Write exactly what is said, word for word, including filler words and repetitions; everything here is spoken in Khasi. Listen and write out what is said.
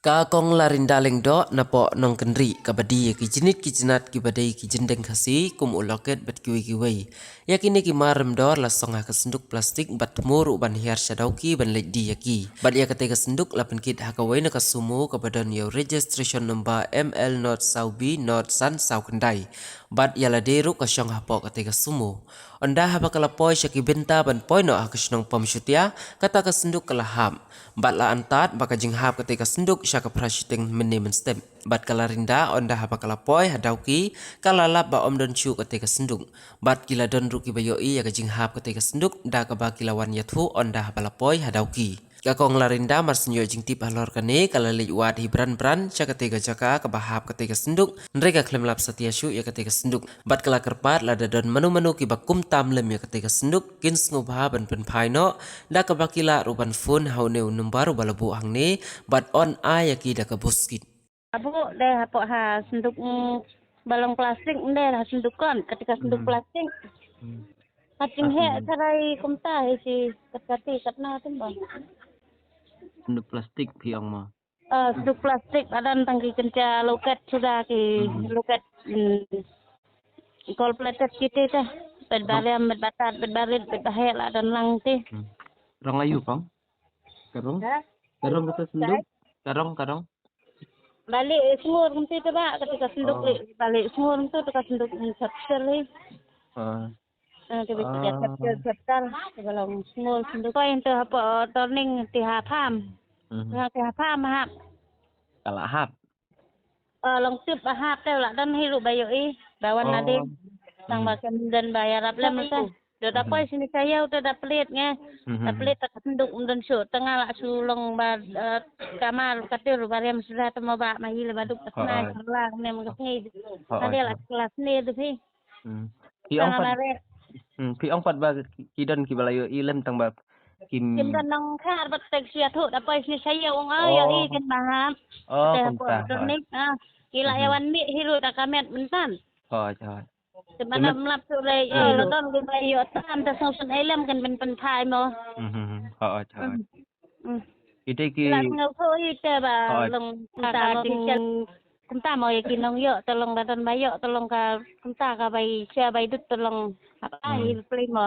Ka Kong Larinda Lyngdoh na poh Nongkynrih kaba die ïa ki jnit ki jnat kiba dei ki jyndeng Khasi kum u loket bad kiwei kiwei. Ïa kine ki mar rem dor la song ha ka synduk plastik bad thmu ruh ban hiar sha dawki ban leit die ïa ki. Bad ïa katei ka synduk la pynkit ha kawei na ka sumo kaba don ïa u registration number M L not saw B not san saw khyndai. Bad ïa lade ruh ka shong hapoh katei ka sumo. Ynda haba ka la poi sha ki bynta ban poi noh ha ka shnong Pamshutia, kata ka synduk ka la hap. Bad la antad ba ka jinghap katei ka synduk sha ka phra shiteng mynne mynstep. Bad ka Larinda ynda haba ka la poi ha dawki, ka la lap ba ym don shuh katei ka synduk. Bad ki la don ruh kiba ïohi ïa ka jinghap katei ka synduk da kaba ki la wan ïathuh ynda haba la poi ha dawki. Ka Kong Larinda mar shu ïoh jingtip halor kane ka la leit wad hi bran bran sha katei ka jaka kaba hap katei ka synduk. Hynrei ka khlem lap satia shuh ïa katei ka synduk. Bad ka la kyrpad lada don mano mano kiba kumta lem ïa katei ka synduk, kin sngewbha ban pynphai noh da kaba ki lah ruh ban phone ha une u number uba la buh hangne bad yn ai ïa ki da ka buskit. Abu dei hapoh ha synduk, mm, ba long plastik, dei ha synduk kon, katei ka synduk plastik. Ha jingeh tharai kumta hi shi kat kati katno tymmen. Synduk plastik phi ong mo? Ah, synduk plastik, ba don tang ki kynja loket suda ki loket, mm, gold plated kiti te. Bet ba riam, bet ba tad, bet ba rit, bet ba heh la don lang te. Rong aïu kong? Ka rong? Ha? Ka rong kata synduk? Ka rong, ka rong. Ba leh sngur kumta te ba, katei ka synduk leh, ba leh sngur kumta te ka synduk ni chapter leh. Ah. Ah, te ba chapter, chapter, te ba long sngur synduk. Poi te hapoh turning te hap ham. Te hap ham hap. Ka la hap. Ah, long tip ba hap te la don hi ruh ba ïohi. Ba wan na ding. Tang ba kem don ba ïarap lem te. Da da poi shini sha ïew te da plie nge. Da plie te ka synduk ym don shuh, te nga la shu long ba, eh, kamar katir ba riam suda te mo ba ma hi le ba duk ka snai ka la ne ma ka sngi. Ka de la klas ne du phi. Phi ong pat, phi ong pat ba ki, ki don kiba la ïohi lem tang ba kim. Kim don nong khar bad te shu ïathuh da poi shini sha ïew ong ïohi kin ba hap. Te hapoh turning, ah, ki la ïa wan mih hi ruh da ka met mynta. Hooid, hooid. Te mana mlap tu lei, eh, la don kiba ïoh tam te sngewsih ei lem kan pynphai mo. Hooid, hooid. Ite ki la sngewthuh ite ba long kumta mo, kumta mo ïa ki nongïoh te long ba don ba ïoh te long ka kumta ka bai sha bai dut te long hap ai pli mo.